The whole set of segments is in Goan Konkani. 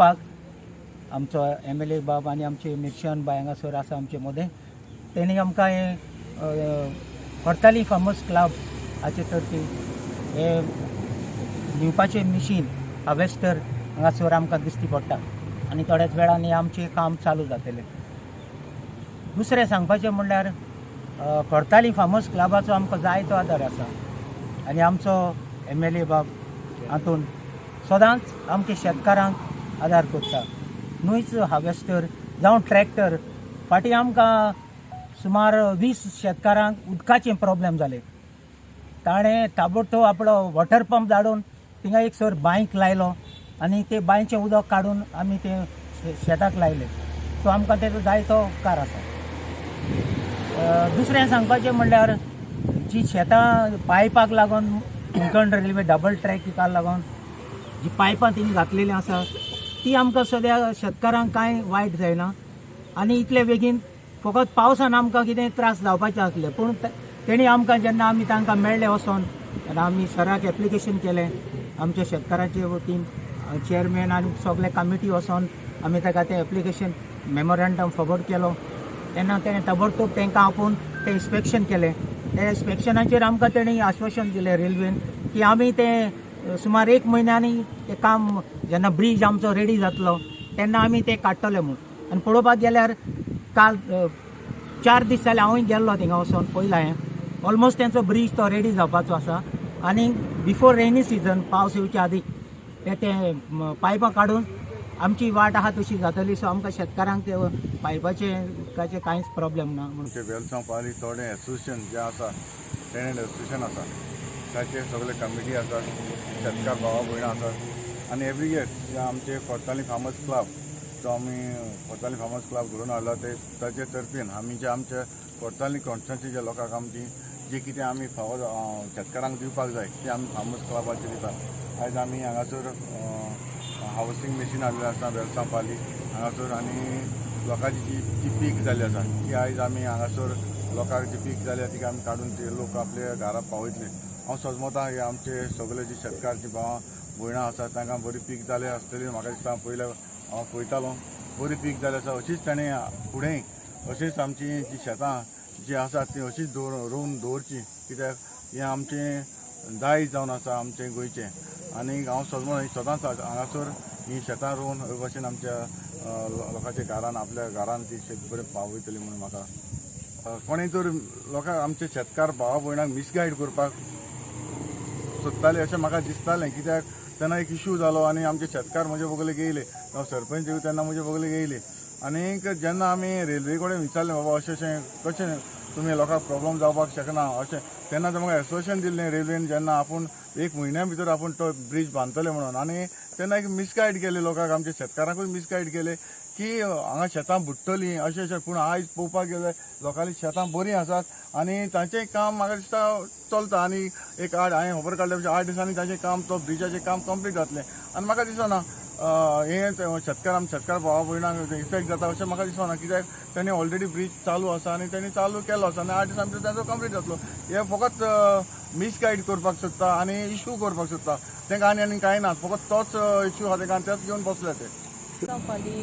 दिवपाक आमचो एमएलए बाब आनी आमचे मिर्शन बाय हांगासर आसा आमचे मदें. तेणी आमकां हें कोर्ताली फार्मर्स क्लब हाचे तर्फे हें न्हिवपाचें मिशीन हार्वेस्टर हांगासर आमकां दिश्टी पडटा आनी थोड्याच वेळान हें आमचें काम चालू जातलें. दुसरें सांगपाचें म्हणल्यार कोर्ताली फार्मर्स क्लबाचो आमकां जायतो आदार आसा आनी आमचो एमएलए बाब हातून सदांच आमच्या शेतकारांक आदार करता. न्हूच हार्वेस्टर जावं ट्रॅक्टर, फाटीं आमकां सुमार 20 शेतकारांक उदकाचे प्रॉब्लेम जाले. ताणें ताबडतोब आपलो वॉटर पंप धाडून थिंगा एक सर बांयक लायलो आनी ते बांयचें उदक काडून आमी तें शेताक लायलें. सो आमकां तेजो जायतो उपकार आसा. दुसरें सांगपाचें म्हणल्यार जी शेतां पायपाक लागून कोंकण रेल्वे डबल ट्रॅकाक लागून जी पायपां तिणी घातलेलीं आसा ती आमकां सद्या शेतकारांक कांय वायट जायना आनी इतले बेगीन फकत पावसान आमकां कितें त्रास जावपाचे आसले, पूण तेणी आमकां जेन्ना आमी तांकां मेळ्ळे वचोन तेन्ना आमी सराक एप्लिकेशन केलें. आमच्या शेतकाराचे वतीन चेअरमॅन आनी सगळे कमिटी वचोन आमी ताका तें एप्लिकेशन मेमोरंडम फॉरवर्ड केलो तेन्ना तेणें ताबडतोब तांकां आपोवन तें इन्स्पेक्शन केलें. त्या इन्स्पेक्शनाचेर आमकां तेणी आश्वासन दिलें रेल्वेन की आमी तें सुमार एक म्हयन्यांनी तें काम जेन्ना ब्रीज आमचो रेडी जातलो तेन्ना आमी तें काडटले म्हूण. आनी पळोवपाक गेल्यार काल 4 दीस जाले हांवूय गेल्लो थिंगा वचोन पळयलां हें ऑलमोस्ट तेंचो ब्रीज तो रेडी जावपाचो आसा आनी बिफोर रेनी सिजन पावस येवच्या आदी ते ते पायपां काडून आमची वाट आहा तशी जातली. सो आमकां शेतकारांक ते पायपाचे उदकाचे कांयच प्रॉब्लेम ना म्हणून. आमचे वेलसांव पाली थोडे एसोसिएशन जे आसा, टेनंट एसोसिएशन आसा, ताचे सगळे कमिटी आसा, शेतकार भावा भयणां आसात आनी एवरी इयर जे आमचे कोर्ताली फार्मर्स क्लब जो आमी कोर्ताली फार्मर्स क्लब घडोवन हाडला ते ताचे तर्फेन आमी जे आमच्या कोर्ताली कॉन्स्टिट्युएन्सीच्या लोकांक आमची जे कितें आमी फावो शेतकारांक दिवपाक जाय ते आमी फार्मर्स क्लबाचेर दितात. आयज आमी हांगासर हार्वस्टींग मशीन हाडलेलें आसा वेलसांव पाली हांगासर आनी लोकांची जी जी पीक जाल्ली आसा ती आयज आमी हांगासर लोकांक जी पीक जाल्या ती आमी काडून ते लोक आपल्या घरा पावयतले. हांव सजमता हे आमचे सगळे जे शेतकार जी भावां भयणां आसा तांकां बरी पीक जाले आसतली. म्हाका दिसता पयले हांव पळयतालो बरी पीक जाली आसा. अशीच ताणें फुडें अशीच आमची जी शेतां जी आसात ती अशीच दवर रोवन दवरची, कित्याक हें आमचें दायज जावन आसा आमचें गोंयचें. आनी हांव सजमत सदांच हांगासर ही शेतां रोवन हे भशेन आमच्या लोकांच्या घरान आपल्या घरान ती शेत बरें पावयतली म्हणून म्हाका कोणें तर लोकांक आमचे शेतकार भावा भयणांक मिसगायड करपाक सोदताले अशें म्हाका दिसतालें, कित्याक तेन्ना एक इशू जालो आनी आमचे शेतकार म्हजे बगलेक येयले, हांव सरपंच तेन्ना म्हजे बगलेक येयले आनीक जेन्ना आमी रेल्वे कडेन विचारलें बाबा अशें अशें कशें तुमी लोकांक प्रॉब्लम जावपाक शकना अशें, तेन्ना ते म्हाका एसोसिएशन दिल्लें रेल्वेन जेन्ना आपूण एक म्हयन्या भितर आपूण तो ब्रीज बांदतले म्हणून. आनी तेन्ना एक मिसगायड केले लोकांक, आमच्या शेतकारांकूय मिसगायड केले की हांगा शेतां बुडटलीं अशें अशें. पूण आयज पळोवपाक गेल्यार लोकांली शेतां बरीं आसात आनी तांचें काम म्हाका दिसता चलता आनी एक आठ हांवें खबर काडल्या 8 दिसांनी तांचें काम तो ब्रिजाचें काम कंप्लीट जातलें आनी म्हाका दिसना हें शेतकार आम शेतकार भावा भयणांक इफेक्ट जाता अशें म्हाका दिसना, कित्याक तांणी ऑलरेडी ब्रीज चालू आसा आनी तांणी चालू केलो आसा आनी 8 दिसां भितर तांचो कंप्लीट जातलो. हे फकत मिसगायड करपाक सोदता आनी इशू करपाक सोदता, तांकां आनी आनी कांय ना, फकत तोच इशू आसा तांकां आनी तेच घेवन बसले ते. पाली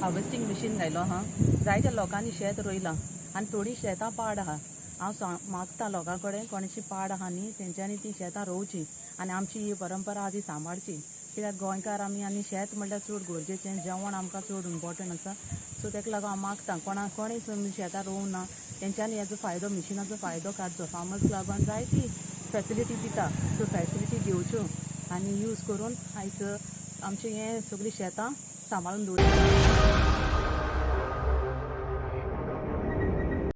हार्वेस्टींग मशीन घायलो आहा, जायत्या लोकांनी शेत रोयलां आनी थोडीं शेतां पाड आहा. हांव मागता लोकां कडेन कोणाची पाड आहा न्ही तेंच्यांनी ती शेतां रोवची आनी आमची ही परंपरा आहा ती सांबाळची, कित्याक गोंयकार आमी आनी शेत म्हणल्यार चड गरजेचें, जेवण आमकां चड इम्पोर्टंट आसा. सो ताका लागून हांव मागता कोणा कोणें शेतां रोवंक ना तेंच्यांनी हेजो फायदो मिशिनाचो फायदो काडचो. फार्मर्स क्लबान जायती फॅसिलिटी दिता, त्यो फॅसिलिटी घेवच्यो आनी यूज करून आयज आमचें हें सगळीं शेतां सांबाळून दवरचीं.